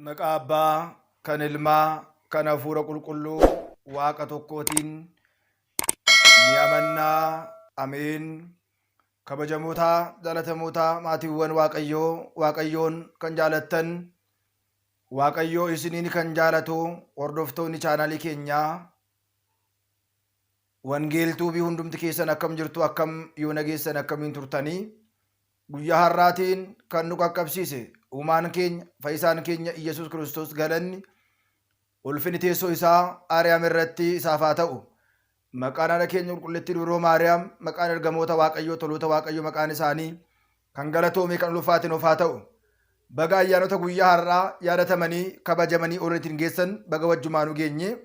Maqaa Abbaa, kan Ilmaa, kan Hafuura Qulqulluu Waaqa tokkootiin ni amannaa. Ameen. Kabajamoota, jaalatamoota maatiiwwan Waaqayyoo, Waaqayyoon kan jaalattan, Waaqayyoo isiniin kan jaalatu hordoftoonni chaanaalii keenyaa Wangeel Tuubii hundumti keessan akkam jirtu, akkam yoona geessan, akkamiin turtanii? Guyyaa har'aatiin kan nu qaqqabsiise uumaan keenya, fayyisaan keenya Iyyasuus Kiristoos galanni ulfinni teessoo isaa Aariyaam irratti isaaf haa ta'u. Maqaan haadha keenya qulqullittii Dubroo Maariyaam, maqaan ergamoota Waaqayyoo, toloota Waaqayyoo maqaan isaanii kan galatoome kan ulfaate nuuf haa ta'u. Baga ayyaanota guyyaa har'aa yaadatamanii kabajamanii oolan ittiin geessan baga wajjumaanuu geenye.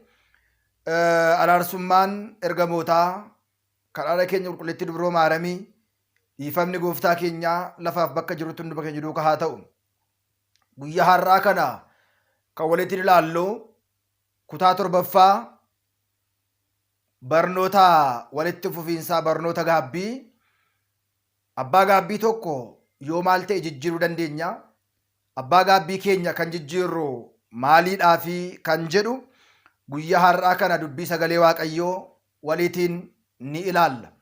Araarsummaan ergamootaa kan haadha keenya qulqullittii Dubroo Maaramii dhiifamni gooftaa keenyaa lafaaf bakka jirutti hunduma keenya duukaa haa ta'u. Guyyaa har'aa kana kan walitti ilaallu kutaa torbaffaa barnoota walitti fufiinsaa barnoota gaabbii. Abbaa gaabbii tokko yoo maal ta'e jijjiiruu dandeenya? Abbaa gaabbii keenya kan jijjiirru maaliidhaafi kan jedhu guyyaa har'aa kana dubbii sagalee Waaqayyoo waliitiin ni ilaalla.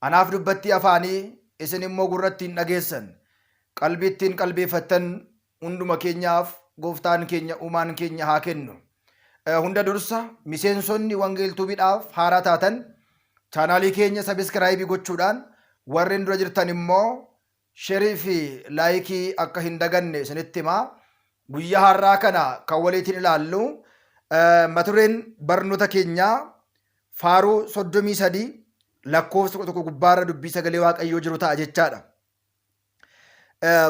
Anaaf dubbattii afaanii isin immoo gurra ittiin dhageessan, qalbii ittiin qalbeeffattan hunduma keenyaaf gooftaan keenya uumaan keenya haa kennu. Hunda dursa miseensonni Wangeel Tuubiidhaaf haaraa taatan chaanaalii keenya sabiskiraayibii gochuudhaan warreen dura jirtan immoo sherii fi laayikii akka hin daganne isinitti himaa. Guyyaa har'aa kana kan waliitiin ilaallu mata dureen barnoota keenyaa faaruu 33 lakkoofsa 11 gubbaarra dubbii sagalee Waaqayyoo jiru ta'a jechaadha.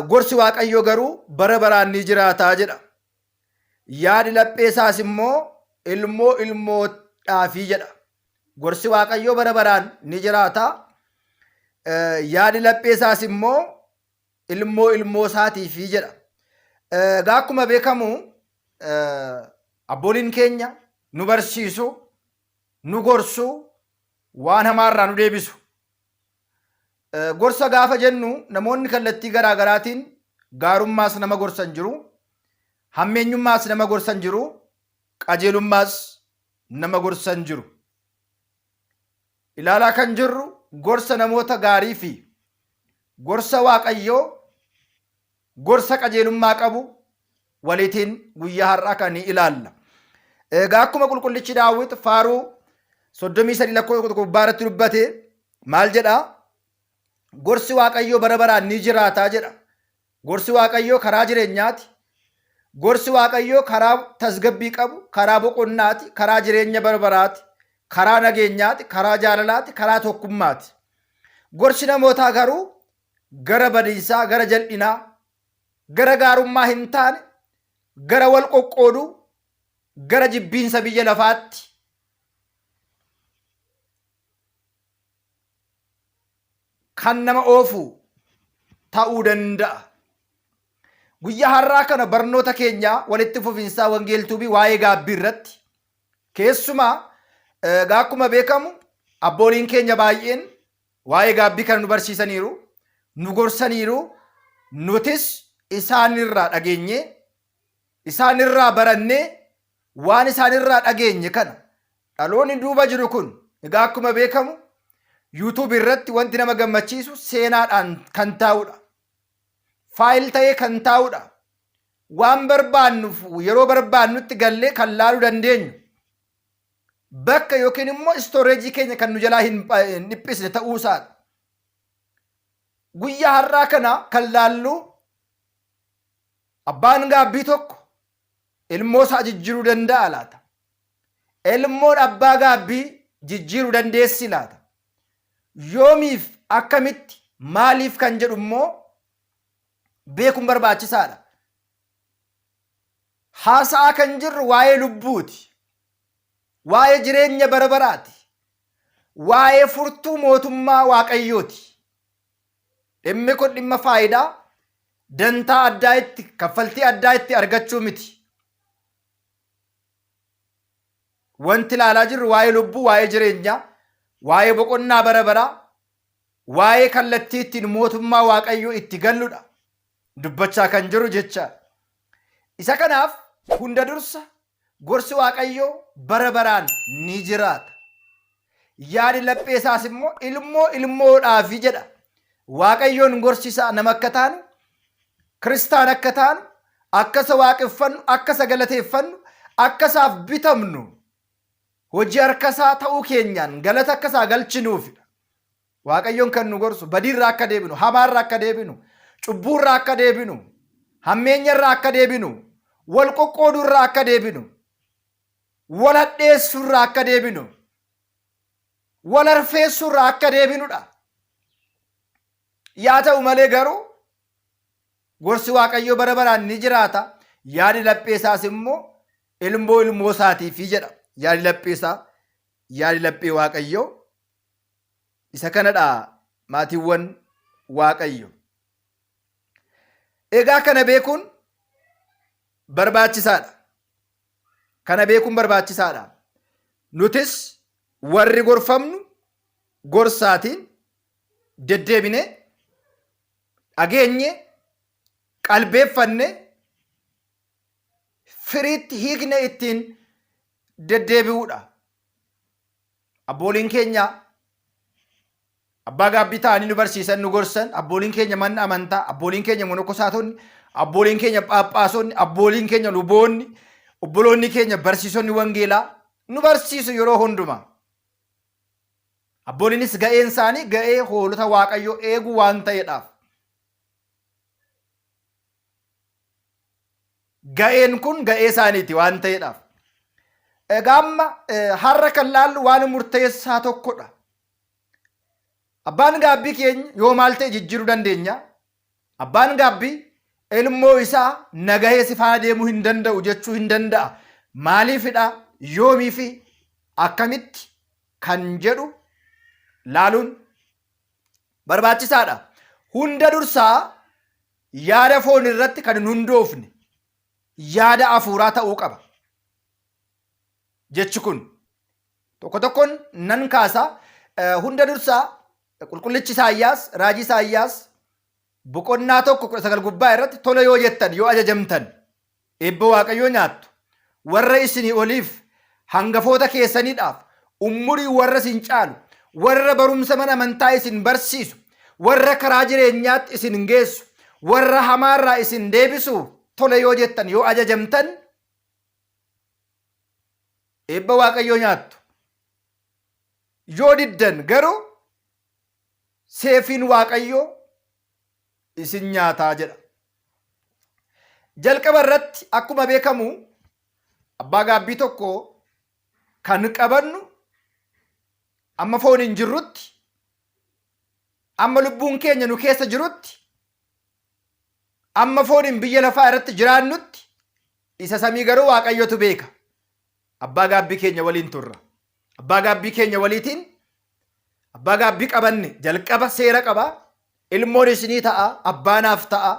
Gorsi Waaqayyoo garuu bara baraan ni jiraata jedha. Yaadi laphee isaas immoo ilmoo ilmoodhaafii jedha. Gorsi Waaqayyoo bara baraan ni jiraata. Yaadi laphee isaas immoo ilmoo ilmoo isaatiifii jedha. Egaa akkuma beekamu abbooliin keenya nu barsiisu, nu gorsu, waan hamaarraa nu deebisu. Gorsa gaafa jennu namoonni kallattii garaa garaatiin gaarummaas nama gorsan jiru, hammeenyummaas nama gorsan jiru, qajeelummaas nama gorsan jiru. Ilaalaa kan jirru gorsa namoota gaarii fi gorsa Waaqayyoo, gorsa qajeelummaa qabu waliitiin guyyaa har'aa kan ni ilaalla. Egaa akkuma qulqullichi Daawit faaruu 33 lakkoofsa 1 gubbaa irratti dubbate maal jedhaa? Gorsi Waaqayyoo bara baraan ni jiraataa jedha. Gorsi Waaqayyoo karaa jireenyaati. Gorsi Waaqayyoo karaa tasgabbii qabu, karaa boqonnaati, karaa jireenya bara baraati, karaa nageenyaati, karaa jaalalaati, karaa tokkummaati. Gorsi namootaa garuu gara badiisaa, gara jal'inaa, gara gaarummaa hin taane, gara wal qoqqooduu, gara jibbiinsa biyya lafaatti kan nama oofu ta'uu danda'a. Guyyaa har'aa kana barnoota keenya walitti fufiinsaa Wangeel Tuubii waa'ee gaabbii irratti keessumaa egaa akkuma beekamu abbooliin keenya baay'een waa'ee gaabbii kana nu barsiisaniiru, nu gorsaniiru, nutis isaanirraa dhageenye, isaanirraa barannee waan isaanirraa dhageenye kana dhaloonni duuba jiru kun egaa akkuma beekamu YouTube irratti wanti nama gammachiisu seenaadhaan kan taa'udha. Faayil ta'ee kan taa'udha. Waan barbaannuuf yeroo barbaannutti gallee kan laaluu dandeenyu. Bakka yookiin immoo istooreejii keenya kan nu jalaa hin dhiphisne ta'uu isaadha. Guyyaa har'aa kana kan laallu abbaan gaabbii tokko ilmoo isaa jijjiiruu danda'a laata? Ilmoon abbaa gaabbii jijjiiruu dandeessi laata? Yoomiif akkamitti maaliif kan jedhu immoo beekuun barbaachisaadha. Haasa'aa kan jirru waa'ee lubbuuti. Waa'ee jireenya bara baraati. Waa'ee furtuu mootummaa Waaqayyooti. Dhimmi kun dhimma faayidaa dantaa addaa itti kaffaltii addaa itti argachuu miti. Wanti ilaalaa jirru waa'ee lubbuu, waa'ee jireenyaa, waa'ee boqonnaa bara baraa, waa'ee kallattii ittiin mootummaa Waaqayyoo itti galludha. Dubbachaa kan jiru jecha. Isa kanaaf hunda dursa gorsi Waaqayyoo bara baraan ni jiraata. Yaadi laphee isaas immoo ilmoo ilmoodhaafi jedha. Waaqayyoon gorsi isaa nama akka taanu, kiristaan akka taanu, akka isa waaqeffannu, akka isa galateeffannu, akka isaaf bitamnu, hojii harka isaa ta'uu keenyaan galata akka isaa galchinuufidha. Waaqayyoon kan nu gorsu badiirraa akka deebinu, hamaarraa akka deebinu, cubbuurraa akka deebinu, hammeenyarraa akka deebinu, wal qoqqooduurraa akka deebinu, wal hadheessuurraa akka deebinu, wal arfeessuurraa akka deebinudha. Yaa ta'u malee garuu gorsi Waaqayyoo bara baraan ni jiraata. Yaadi laphee isaas immoo ilmoo ilmoo isaatiifi jedha. Yaadi laphee isaa, yaadi laphee Waaqayyoo isa kanadha maatiiwwan Waaqayyo. Egaa kana beekuun barbaachisaadha. Kana beekuun barbaachisaadha. Nutis warri gorfamnu gorsaatiin deddeebine dhageenye qalbeeffanne firiitti hiikne ittiin deddeebi'uudha. Abbooliin keenya abbaa gaabbii ta'anii nu barsiisan, nu gorsan, abbooliin keenya manni amantaa, abbooliin keenya monokosaatonni, abbooliin keenya phaaphaasonni, abbooliin keenya luboonni, obboloonni keenya barsiisonni wangeelaa nu barsiisu yeroo hundumaa. Abbooliinis ga'een isaanii ga'ee hoolota Waaqayyoo eeguu waan ta'eedhaaf. Ga'een kun ga'ee isaaniiti waan ta'eedhaaf. Egaa amma har'a kan laallu waan murteessaa tokkodha. Abbaan gaabbii keenya yoo maal ta'e jijjiiruu dandeenya. Abbaan gaabbii ilmoo isaa nagahee si faana deemuu hin danda'u jechuu hin danda'a. Maaliifidha? Yoomii fi akkamitti kan jedhu laaluun barbaachisaadha. Hunda dursaa yaada foon irratti kan hin hundoofne yaada hafuuraa ta'uu qaba. Jechi kun tokko tokkoon nan kaasa. Hunda dursaa qulqullichi Isaayyaas, raajii Isaayyaas boqonnaa 1:19 gubbaa irratti tola yoo jettan, yoo ajajamtan eebba Waaqayyoo nyaattu. Warra isinii oliif hangafoota keessaniidhaaf umurii warra isin caalu, warra barumsa mana amantaa isin barsiisu, warra karaa jireenyaatti isin geessu, warra hamaarraa isin deebisu tola yoo jettan, yoo ajajamtan eebba Waaqayyoo nyaattu. Yoo diddan garuu seefiin Waaqayyoo isin nyaataa jedha. Jalqaba irratti akkuma beekamu abbaa gaabbii tokko kan qabannu amma foon hin jirrutti, amma lubbuun keenya nu keessa jirutti, amma foon hin biyya lafaa irratti jiraannutti. Isa samii garuu Waaqayyotu beeka. Abbaa gaabbii keenya waliin turra. Abbaa gaabbii keenya waliitiin abbaa gaabbii qabanne jalqaba seera qaba. Ilmoon isinii ta'a, abbaanaaf ta'a.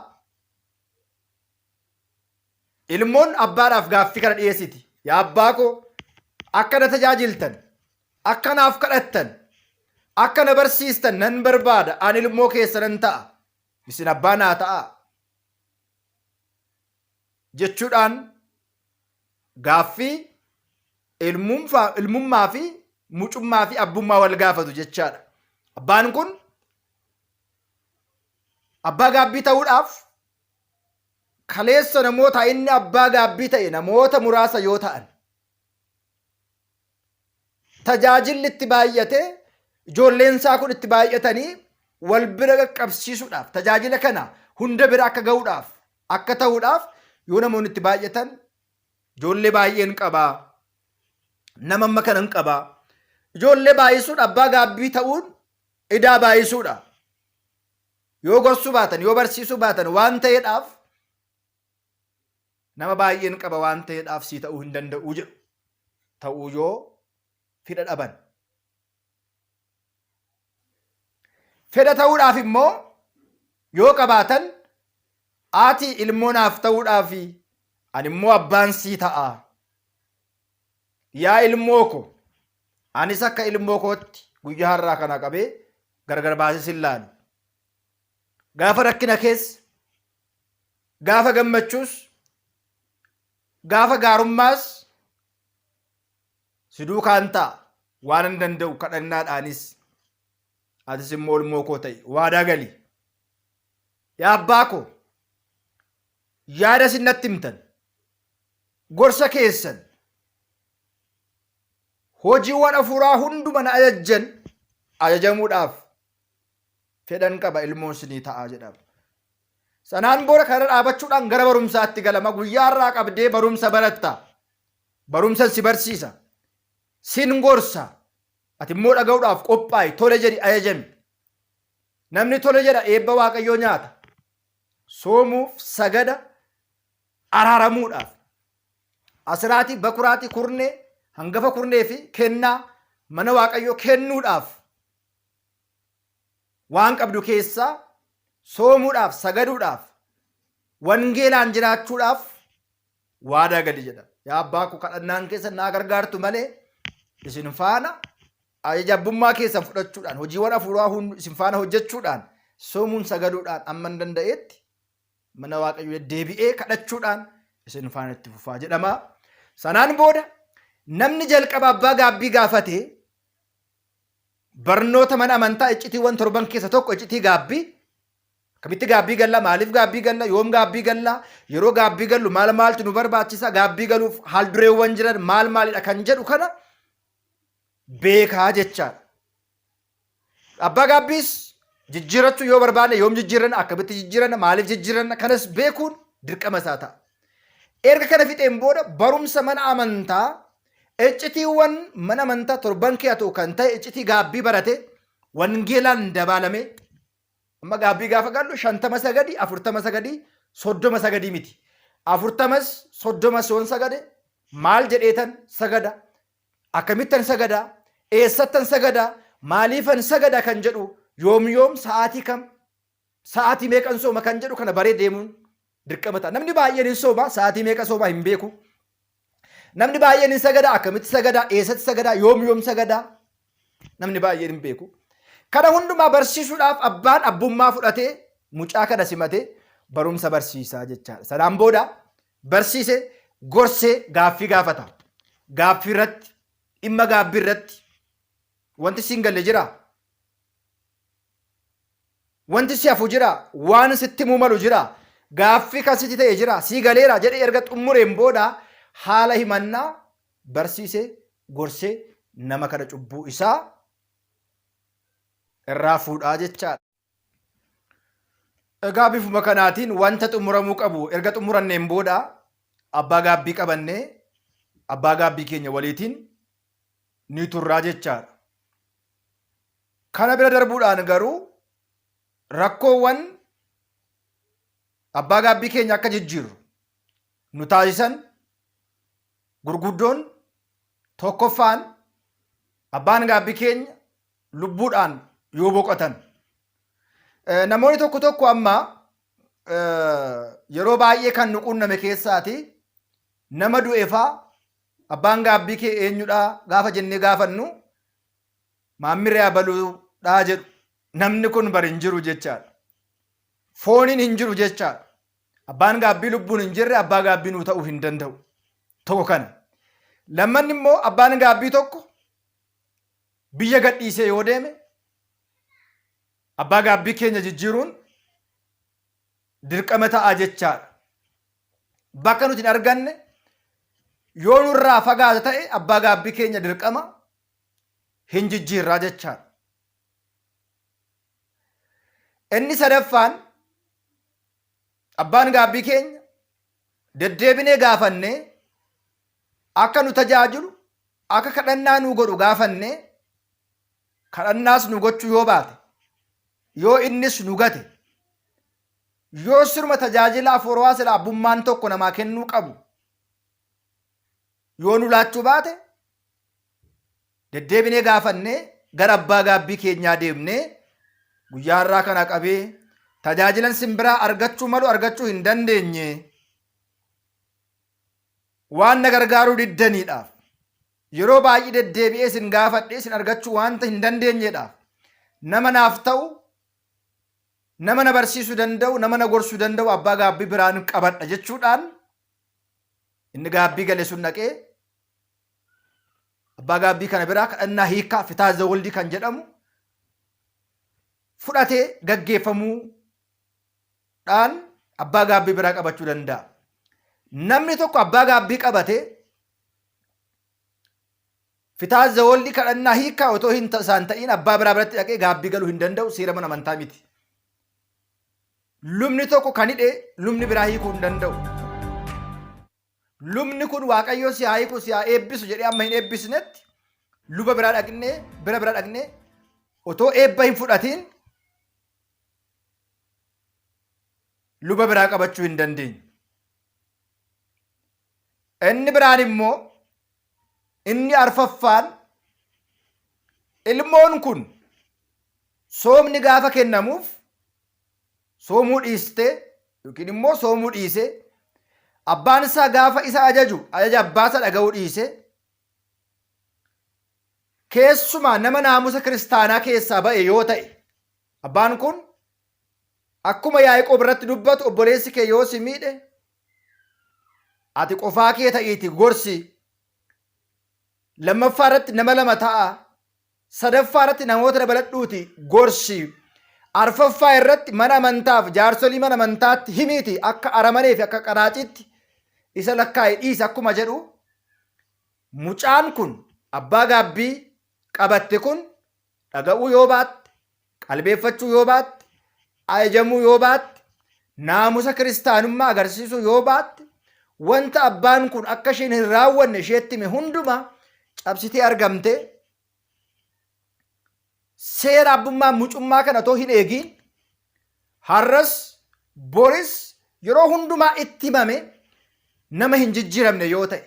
Ilmoon abbaadhaaf gaaffii kana dhiyeessiti. Yaa abbaa koo, akka na tajaajiltan, akka naaf kadhattan, akka na barsiistan nan barbaada. Ani ilmoo keessa nan ta'a. Isin abbaa naa ta'a. Jechuudhaan gaaffii ilmummaa fi mucummaa fi abbummaa wal gaafatu jechaadha. Abbaan kun abbaa gaabbii ta'uudhaaf kaleessa namoota inni abbaa gaabbii ta'e namoota muraasa yoo ta'an, tajaajilli itti baay'ate, ijoolleen isaa kun itti baay'atanii wal bira qaqqabsiisuudhaaf, tajaajila kana hunda bira akka ga'uudhaaf, akka ta'uudhaaf yoo namoonni itti baay'atan, ijoollee baay'een qabaa, nama amma kanan qabaa, ijoollee baay'isuun abbaa gaabbii ta'uun idaa baay'isuudha. Yoo gorsuu baatan, yoo barsiisuu baatan waan ta'eedhaaf, nama baay'een qaba waan ta'eedhaaf sii ta'uu hin danda'u jedhu. Ta'uu yoo fedha dhaban. Fedha ta'uudhaaf immoo yoo qabaatan, ati ilmoo naaf ta'uudhaaf ani immoo abbaan sii ta'a. Yaa ilmoo ko, anis akka ilmoo kootti guyyaa har'aa kana qabee gargar baasee sin laalu. Gaafa rakkina keessa, gaafa gammachuus Gaafa gaarummaas si duukaan ta'a waan hin danda'u kadhannaadhaanis atis immoo ilmoo koo ta'i waadaa gali. Yaa abbaa koo yaada isin natti himtan gorsa keessan hojiiwwan hafuuraa hunduma na ajajjan ajajamuudhaaf fedhan qaba ilmoon sinii ta'a jedhama. Sanaan booda kana dhaabachuudhaan gara barumsaatti galama. Guyyaa irraa qabdee barumsa baratta. Barumsan si barsiisa. Sin gorsa. Ati immoo dhaga'uudhaaf qophaa'i. Tole jedhi ajajami. Namni tole jedha eebba Waaqayyoo nyaata. Soomuuf sagada araaramuudhaaf. Asiraatii, bakuraatii, kurnee, hangafa kurnee fi kennaa mana Waaqayyoo kennuudhaaf waan qabdu keessaa soomuudhaaf, sagaduudhaaf, wangeelaan jiraachuudhaaf waadaa gali jedha. Yaa abbaa koo kadhannaan keessan naa gargaartu malee isin faana ajaja abbummaa keessan fudhachuudhaan hojiiwwan hafuuraa hund isin faana hojjechuudhaan soomuun sagaduudhaan amma hin danda'etti mana Waaqayyoo deddeebi'ee kadhachuudhaan isin faana itti fufaa jedhama. Sanaan booda namni jalqaba abbaa gaabbii gaafate barnoota mana amantaa iccitiiwwan torban keessa tokko iccitii gaabbii akkamitti gaabbii galla maaliif gaabbii galla yoom gaabbii galla yeroo gaabbii gallu maal maaltu nu barbaachisa gaabbii galuuf haal dureewwan jiran maal maalidha kan jedhu kana beekaa jechaadha. Abbaa gaabbiis jijjiirachuu yoo barbaanne yoom jijjiiranna akkamitti jijjiiranna maaliif jijjiiranna kanas beekuun dirqama isaa ta'a. Erga kana fixeen booda barumsa mana amantaa iccitiiwwan mana amantaa torban kee ta'u kan ta'e iccitii gaabbii barate wangeelaan dabaalame amma gaabbii gaafa gallu 50 sagadii 40 sagadii 30 sagadii miti. Afurtamas soddomas yoon sagade maal jedheetan sagada akkamittan sagada eessattan sagada maaliifan sagada kan jedhu yoom yoom sa'aatii kam sa'aatii meeqan sooma kan jedhu kana baree deemuun dirqama ta'a. Namni baay'een hin sooma sa'aatii meeqa sooma hin beeku. Namni baay'een hin sagada akkamitti sagada eessatti sagada yoom yoom sagada namni baay'een hin beeku. Kana hundumaa barsiisuudhaaf abbaan abbummaa fudhatee mucaa kana simatee barumsa barsiisaa jechaadha. Sanaan booda barsiise gorsee gaaffii gaafata. Gaaffii irratti dhimma gaabbii irratti wanti siin galle jira. Wanti si hafu jira, waan sitti himuu malu jira, gaaffii kan sitti ta'e jira, sii galeera jedhee erga xumureen booda haala himannaa barsiisee gorsee nama kana cubbuu isaa irraa fuudhaa jechaadha. Egaa bifuma kanaatiin wanta xumuramuu qabu erga xumuranneen booda abbaa gaabbii qabannee abbaa gaabbii keenya waliitiin ni turraa jechaadha. Kana bira darbuudhaan garuu rakkoowwan abbaa gaabbii keenya akka jijjiirru nu taasisan gurguddoon tokkoffaan abbaan gaabbii keenya lubbuudhaan yoo boqotan. Namoonni tokko tokko amma yeroo baay'ee kan nu quunname keessaati nama du'e faa abbaan gaabbii kee eenyudha gaafa jennee gaafannu Maammiree abaluudhaa jedhu. Namni kun bar hin jiru jechaadha. Fooniin hin jiru jechaadha. Abbaan gaabbii lubbuun hin jirre abbaa gaabbii nuu ta'uu hin danda'u. Tokko kana. Lammanni immoo abbaan gaabbii tokko biyya gadhiisee yoo deeme abbaa gaabbii keenya jijjiiruun dirqama ta'a jechaadha. Bakka nuti hin arganne yoo nurraa fagaata ta'e abbaa gaabbii keenya dirqama hin jijjiirraa jechaadha. Inni sadaffaan abbaan gaabbii keenya deddeebinee gaafannee akka nu tajaajilu akka kadhannaa nu godhu gaafannee kadhannaas nu gochuu yoo baate yoo innis nu gate yoo siruma tajaajila afuurawaa sila abbummaan tokko namaa kennuu qabu yoo nu laachuu baate deddeebinee gaafannee gara abbaa gaabbii keenyaa deemnee guyyaa har'aa kana qabee tajaajilan simbiraa argachuu malu argachuu hin dandeenye waan na gargaaruu diddaniidhaaf yeroo baay'ee deddeebi'ee isin gaafadhee isin argachuu waanta hin dandeenyeedhaaf nama naaf ta'u nama na barsiisuu danda'u nama na gorsuu danda'u abbaa gaabbii biraan qabadha jechuudhaan Inni gaabbii gale sun dhaqee abbaa gaabbii kana biraa kadhannaa hiikkaa fitaa zawaldii kan jedhamu fudhatee gaggeeffamuudhaan abbaa gaabbii biraa qabachuu danda'a. Namni tokko abbaa gaabbii qabatee fitaa zawaldii kadhannaa hiikkaa otoo hin isaan ta'iin abbaa biraa biratti dhaqee gaabbii galuu hin danda'u, seera mana amantaa miti. Lubni tokko kan hidhe lubni biraa hiikuu hin danda'u. Lubni kun Waaqayyo si haa hiiku, si haa eebbisu jedhee amma hin eebbisnetti luba biraa dhaqnee bira bira dhaqnee otoo eebba hin fudhatiin luba biraa qabachuu hin dandeenyu. Inni biraan immoo inni arfaffaan, ilmoon kun soomni gaafa kennamuuf soomuu dhiistee yookiin immoo soomuu dhiisee, abbaan isaa gaafa isa ajaju ajaja abbaa isaa dhaga'uu dhiisee, keessumaa nama naamusa kiristaanaa keessaa ba'e yoo ta'e, abbaan kun akkuma Yaaqoob irratti dubbatu, obboleessi kee yoo si miidhe ati qofaa kee ta'iiti gorsi, lammaffaa irratti nama lama ta'a, sadaffaa irratti namoota dabaladhuuti gorsi, arfaffaa irratti mana amantaaf jaarsolii mana amantaatti himiiti akka aramanee fi akka qaraaciitti isa lakkaa'e dhiisa akkuma jedhu, mucaan kun abbaa gaabbii qabatte kun dhaga'uu yoo baatte, qalbeeffachuu yoo baatte, ajajamuu yoo baatte, naamusa kiristaanummaa agarsiisuu yoo baatte, wanta abbaan kun akka isheen hin raawwanne isheetti hime hundumaa cabsitee argamte, seera abbummaa mucummaa kana otoo hin eegiin har'as boris yeroo hundumaa itti himame nama hin jijjiiramne yoo ta'e,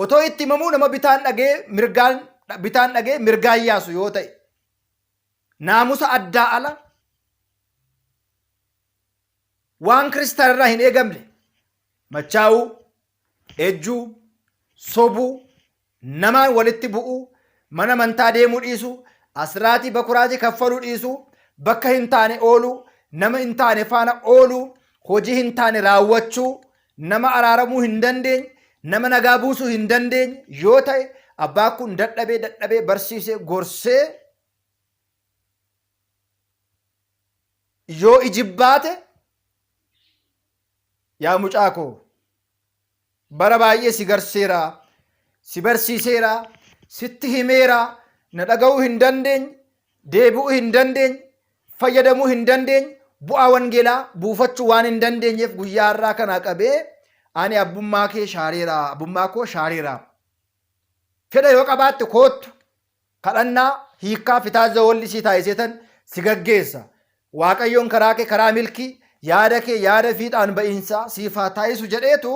otoo itti himamuu nama bitaan dhagee mirgaan bitaan dhagee mirgaan yaasu yoo ta'e, naamusa addaa ala waan kiristaanarraa hin eegamne machaa'uu, ejjuu, sobuu, namaan walitti bu'uu, mana amantaa deemuu dhiisuu, asraatii bakuraatii kaffaluu dhiisuu, bakka hin taane ooluu, nama hin taane faana ooluu, hojii hin taane raawwachuu, nama araaramuu hin dandeenye, nama nagaa buusuu hin dandeenye yoo ta'e, abbaa kun dadhabee dadhabee barsiisee gorsee yoo ijibbaate, yaa mucaa koo, bara baay'ee si garseera, si barsiiseera, sitti himeera, na dhaga'uu hin dandeenye, deebi'uu hin dandeenye, fayyadamuu hin dandeenye, bu'aa wangeelaa buufachuu waan hin dandeenyeef guyyaa har'aa kanaa qabee ani abbummaa kee shaareera, abbummaa koo shaareera. Fedha yoo qabaatte koottu, kadhannaa hiikkaa fitaa zawolli sii taasiseetan si gaggeessa. Waaqayyoon karaa kee karaa milkii, yaada kee yaada fiixaan ba'iinsaa siif haa taasisu jedheetu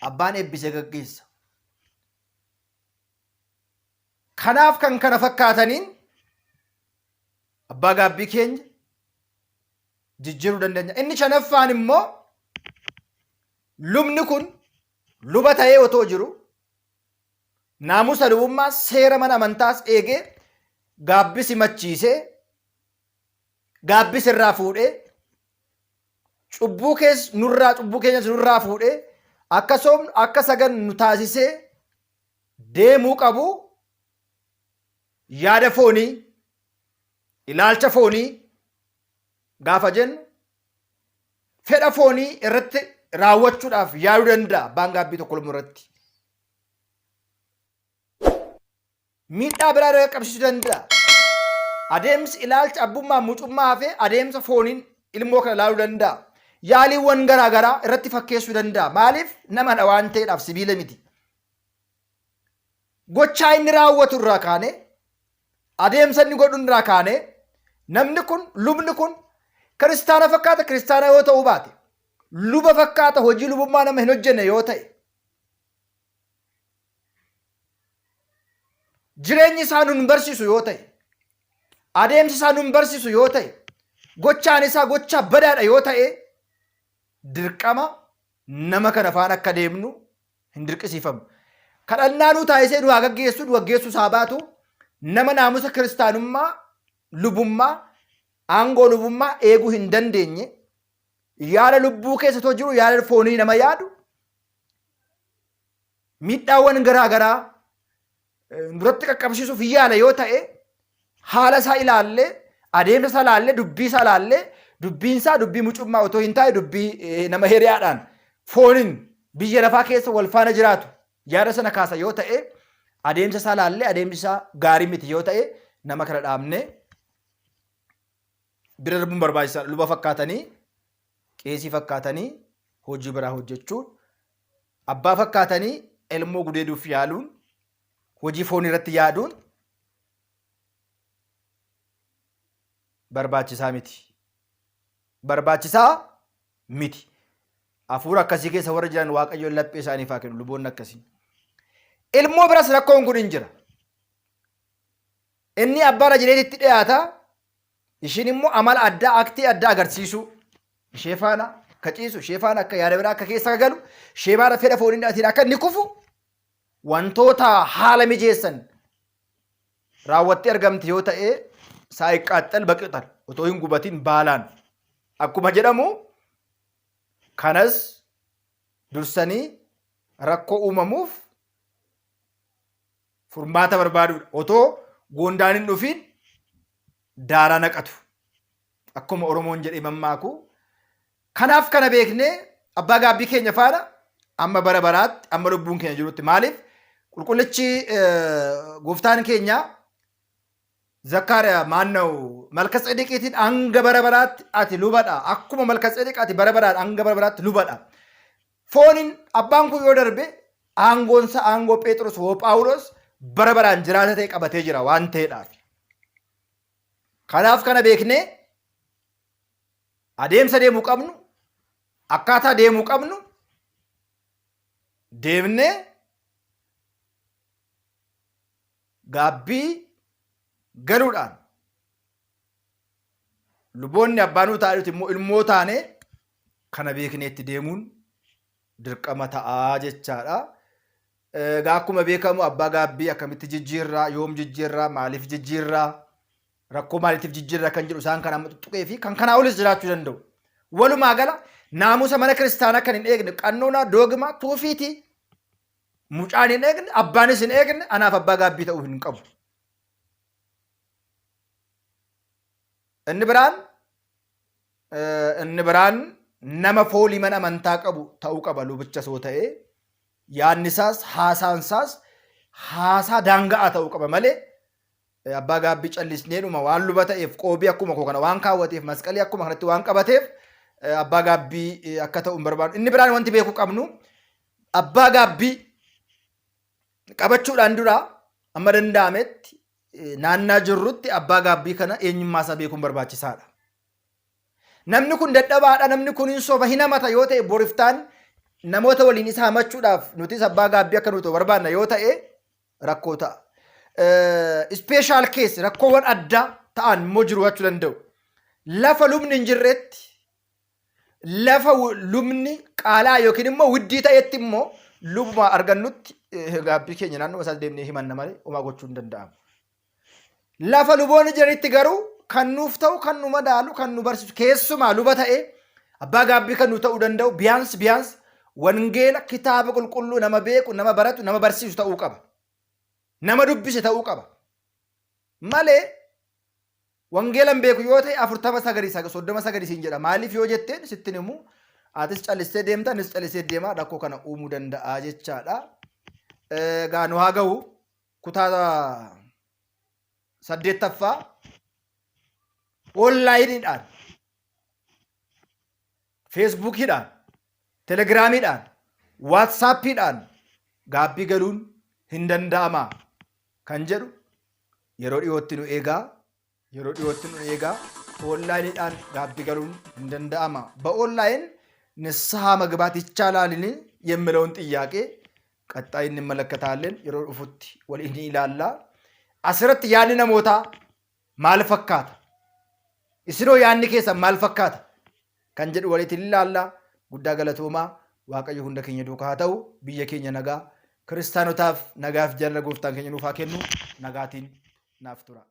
abbaan eebbisee gaggeessa. Kanaaf kan kana fakkaataniin abbaa gaabbii keenya jijjiiruu dandeenya. Inni shanaffaan immoo lubni kun luba ta'ee otoo jiru naamusa lubummaa seera mana amantaas eegee gaabbii simachiisee gaabbii sirraa fuudhee cubbuu kees nurraa cubbuu keenyas nurraa fuudhee akka soomnu akka sagannu nu taasisee deemuu qabu, yaada foonii, ilaalcha foonii gaafa jennu fedha foonii irratti raawwachuudhaaf yaaduu danda'a abbaan gaabbii tokko lubnu irratti. Miidhaa biraa irra qaqqabsiisuu danda'a. Adeemsi ilaalcha abbummaa mucummaa hafee adeemsa fooniin ilmoo kana ilaaluu danda'a. Yaaliiwwan garaa garaa irratti fakkeessuu danda'a. Maaliif? Namadha waan ta'eedhaaf, sibiila miti. Gochaa inni raawwatu irraa kaanee, adeemsa inni godhu irraa kaanee, namni kun, lubni kun kiristaana fakkaata, kiristaana yoo ta'uu baate, luba fakkaata, hojii lubummaa nama hin hojjenne yoo ta'e, jireenyi isaa nun barsiisu yoo ta'e, adeemsi isaa nun barsiisu yoo ta'e, gochaan isaa gochaa badaadha yoo ta'e, dirqama nama kana faana akka deemnu hin dirqisiifamu. Kadhannaa nuu taasisee nu haa gaggeessu, nu gaggeessuu isaa baatu, nama naamusa kiristaanummaa, lubummaa, aangoo lubummaa eeguu hin dandeenye. Yaada lubbuu keessa otoo jiru yaada foonii nama yaadu, miidhaawwan garaa garaa duratti qaqqabsiisuuf yaala yoo ta'e, haala isaa ilaallee, adeemsa isaa ilaallee, dubbii isaa ilaallee, dubbiin isaa dubbii mucummaa otoo hin taane dubbii nama hiriyaadhaan fooniin biyya lafaa keessa wal faana jiraatu yaada sana kaasa yoo ta'e, adeemsa isaa ilaallee adeemsi isaa gaarii miti yoo ta'e, nama kana dhaabnee bira darbuun barbaachisaadha. Luba fakkaatanii, qeesii fakkaatanii hojii biraa hojjechuun, abbaa fakkaatanii elmoo gudeeduuf yaaluun, hojii foonii irratti yaaduun barbaachisaa miti. Barbaachisaa miti. Hafuura akkasii keessa warra jiran Waaqayyoon laphee isaaniif haa kennu, luboonni akkasii. Ilmoo biras rakkoon kun hin jira. Inni abbaa jedheetitti dhiyaata. Ishiin immoo amala addaa, aktii addaa agarsiisuu. Ishee faana akka ciisu, ishee faana akka yaada biraa akka keessa galu, ishee faana fedha fooniin akka inni kufu wantoota haala mijeessan raawwattee argamti yoo ta'e, saayiqqaaxxal baqixal, otoo hin gubatin baalaan akkuma jedhamu, kanas dursanii rakkoo uumamuuf furmaata barbaaduudha. Otoo goondaan hin dhufiin daaraa naqatu. Akkuma Oromoon jedhee mammaaku. Kanaaf kana beeknee abbaa gaabbii keenya faana amma bara baraatti, amma lubbuun keenya jirutti, maaliif qulqullichi gooftaan keenya Zakkaariyaa maanna'u Malka Tsedeqiitiin hanga bara baraatti ati lubadha. Akkuma Malka Tsedeq ati bara baraan hanga bara baraatti lubadha. Fooniin abbaan kun yoo darbe, aangoonsa aangoo Phexros hoo Phaawulos bara baraan jiraata ta'e qabatee jira waan ta'eedhaaf. Kanaaf kana beeknee adeemsa deemuu qabnu, akkaataa deemuu qabnu deemnee gaabbii galuudhaan, luboonni abbaa nuu ta'anitti immoo ilmoo taane kana beeknee itti deemuun dirqama ta'aa jechaadha. Egaa akkuma beekamu abbaa gaabbii akkamitti jijjiirraa, yoom jijjiirraa, maaliif jijjiirraa, rakkoo maaliitiif jijjiirraa kan jedhu isaan kan amma tuttuqee fi kan kanaa olis jiraachuu danda'u. Walumaa gala naamusa mana kiristaanaa kan hin eegne, qannoonaa, doogmaa, tuufiitii mucaan hin eegne, abbaanis hin eegne, anaaf abbaa gaabbii ta'uu hin qabu. Inni biraan nama foolii mana amantaa qabu ta'uu qaba. Lubicha soo ta'ee yaadni isaas haasaan isaas haasaa daanga'aa ta'uu qaba malee, abbaa gaabbii callisneedhuma waan luba ta'eef, qoobii akkuma koo kana waan kaawwateef, masqalii akkuma kanatti waan qabateef abbaa gaabbii akka ta'u hin barbaadu. Inni biraan wanti beekuu qabnu, abbaa gaabbii qabachuudhaan dura amma danda'ametti naannaa jirrutti abbaa gaabbii kana eenyummaa isaa beekuun barbaachisaadha. Namni kun dadhabaadha, namni kun hin soba, hin hamata yoo ta'e, boriftaan namoota waliin isa hamachuudhaaf nutis abbaa gaabbii akka nuti barbaanna yoo ta'e rakkoo ta'a. Special case, rakkoowwan addaa ta'an immoo jiru jechuu danda'u. Lafa lubni hin jirretti, lafa lubni qaalaa yookiin immoo widdii ta'etti immoo lubuma argannutti gaabbii keenya naannoo isaa deemnee himanna malee homaa gochuu hin danda'amu. Lafa luboonni jiranitti garuu kan nuuf ta'u, kan nu madaalu, kan nu barsiisu, keessumaa luba ta'e abbaa gaabbii kan nu ta'uu danda'u, biyaans biyaans wangeela kitaaba qulqulluu nama beeku, nama baratu, nama barsiisu ta'uu qaba. Nama dubbise ta'uu qaba. Malee wangeela hin beeku yoo ta'e, 40 sagadii 30 sagadii siin jedha. Maaliif yoo jetteen sittin himu, atis callistee deemta, anis callisee deema, rakkoo kana uumuu danda'a jechaadha. Egaa nu haa ga'u, kutaa saddeettaffaa onlaayiniidhaan, feesbuukiidhaan, telegiraamiidhaan, waatsaappiidhaan gaabbii galuun hin danda'amaa kan jedhu yeroo dhiyootti nu eegaa, yeroo dhiyootti nu eegaa. Onlaayiniidhaan gaabbii galuun hin danda'ama, በኦንላይን ንስሐ መግባት ይቻላልን የሚለውን ጥያቄ ቀጣይ እንመለከታለን። Yeroo dhufutti waliin ilaalla. Asirratti yaadni namootaa maal fakkaata, isinoo yaadni keessan maal fakkaata kan jedhu walitti ilaalla. Guddaa galatoomaa. Waaqayyo hunda keenya duukaa haa ta'u. Biyya keenya nagaa, kiristaanotaaf nagaaf jaalala gooftaan keenya nuuf haa kennu. Nagaatiin naaf tura.